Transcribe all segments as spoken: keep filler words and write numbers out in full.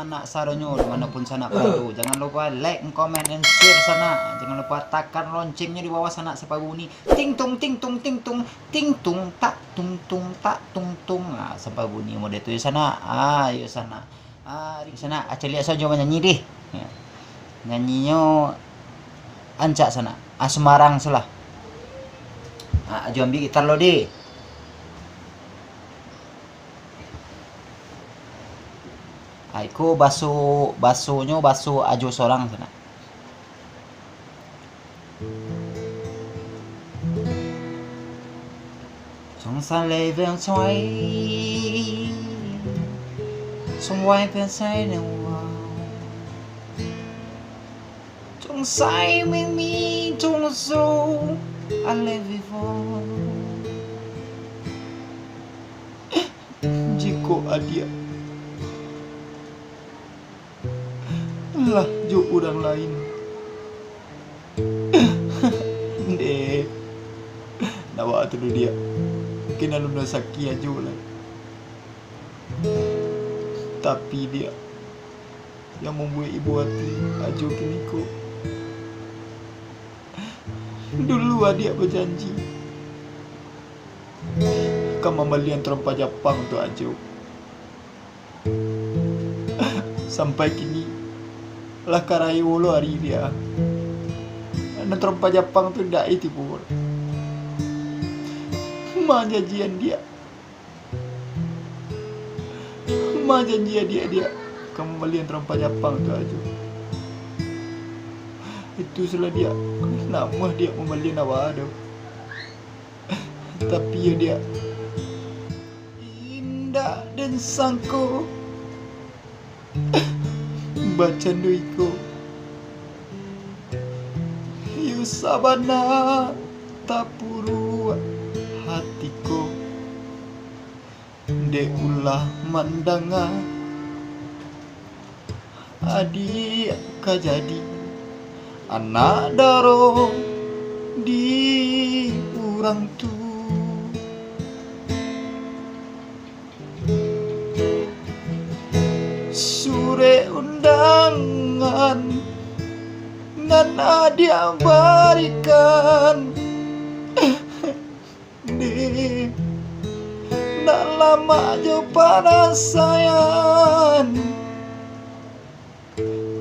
Sanak sadonyo, di mano pun sanak barado, jangan lupa like, comment, and share sanak. Jangan lupa takan loncengnya di bawah sanak, sampai bunyi ting tung, ting tung, ting tung, ting tung, tak tung tung, tak tung tung. Ah, sampai bunyi model tu yo sanak. Ah, yo sanak. Ah, di sanak, acaliak sajo manyanyi deh. Ya. Nyanyinyo ancak sanak. Ah, sembarang salah. Ah, Ajo ambiak gitar lo deh. Ah, iko baso, basonyo baso Ajo sorang sanak. 从山里边吹，从外边吹的我，从生命中走，I live before。Jikok adiak lah jo urang lain. Ndeh. Ndak baa tu doh, Diak. Mungkin alun rasaki Ajo lai. Tapi, Diak, yang mambuek ibo ati Ajo kiniko, dulu adiak bajanji ka mambalian tarompa Japang tu, Ajo. Sampai kini, lah karayo lo ari, Diak. Nan tarompa Japang tu ndak tibo. Ma janjian, Diak? Ma janji adiak-adiak ka mambalian tarompa Japang tu, Ajo? Itu salah, Diak. Namuah Diak mambalian awak tu. Tapi yo, Diak, indak den sangko, bacando iko, yo sabana tapuruak hati ko, dek ulah mandanga adiak ka jadi anak daro di urang tu. Surek undangan nan adiak barikan, Deh, ndak lamak jo parasaian,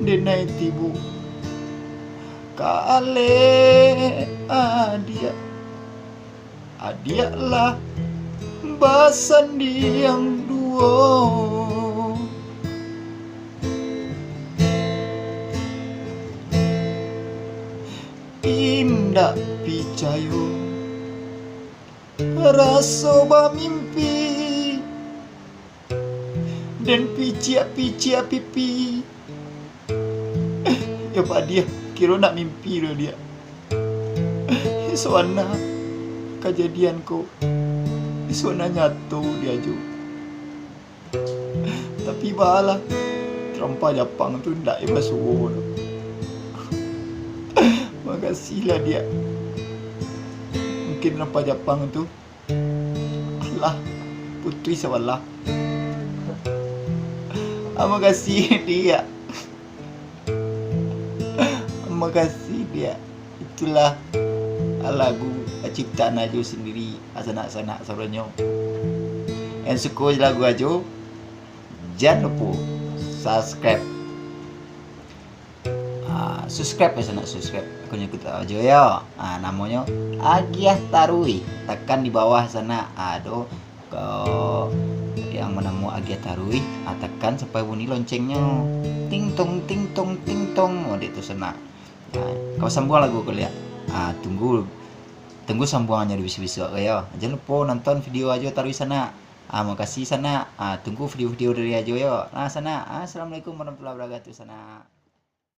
denai tibo ka alek adiak. Adiak lah basandiang duo. Indak picayo raso bamimpi, den piciak-piciak pipi. Yo padiah, kiro nak mimpi lo, Diak. Isuak na kajadian ko, isuak na nyato, Diak Ajo. Tapi baalah, tarompa Japang tu ndak basuo doh. Makasih lah, Diak. Mungkin tarompa Japang tu lah putuih sabalah. Ah, makasih, Diak. Makasih, Diak. Itulah lagu ciptaan Ajo sandiri, sanak-sanak sadonyo. Nan suko lagu Ajo, jan lupo subscribe. Ah, subscribe yo sanak, subscribe akun YouTube Ajo yo. Ah, namonyo Agiah Taruih. Takan di bawah sanak ado ko yang banamo Agiah Taruih, ah, takan sampai bunyi loncengnyo. Ting tong, ting tong, ting tong. Oh, dek tu sanak. Ah, kau sambuang lagu ko liak. Ah, tunggu, tunggu sambuangannyo di bisuak-bisuak ko yo. Jan lupo nonton video Ajo Taruih sanak. Ah, makasih sanak. Ah, tunggu video-video dari Ajo yo. Nah, sanak. Ah, assalamualaikum warahmatullahi wabarakatuh sanak.